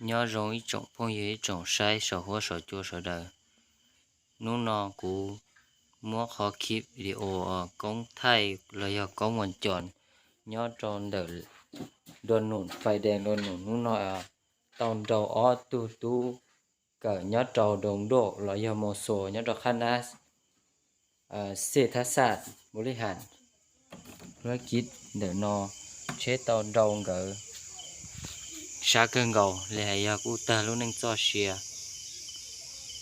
Nyob zoo ib tsoom phooj ywg ib tsoom saib saum huab saum cua sawv daws. Hnub no kuv muab qhov clip video koob thaij los yog koob ua cos nyob rau ntawm dua num fais dees dua num hnub no tau nrau ob tug tub kawm nyob rau Doo Doj los yog Mus Xuas nyob rau qhab nab xej thab xaj npu li has. Lub kib ntawm no tsheb tau nrau nkawd sab kawg nkaus li hais yog kuj tag lub neej txoj sia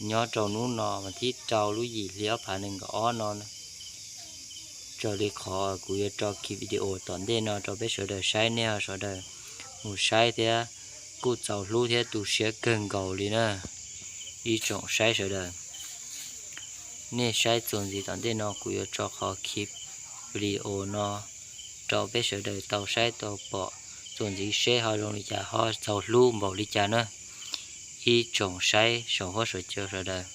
nyob rau hnub no mas thib rau lub yim hli ob phav nees nkaum ob no. Raws li qhov kuv yuav tso clip video tom ntej no rau peb sawv daws saib, nej ho sawv daws mus saib thiab kuj txaus hlub thiab tu siab kawg nkaus li na ib tsoom saib sawv daws. Nej saib txuas ntxiv tom ntej no kuv yuav tso qhov clip video no rau peb sawv daws tau saib tau pom txuas ntxiv seb ho zoo li cas ho txaus hlub npaum li cas na ib tsoom saib saum huab saum cua sawv daws.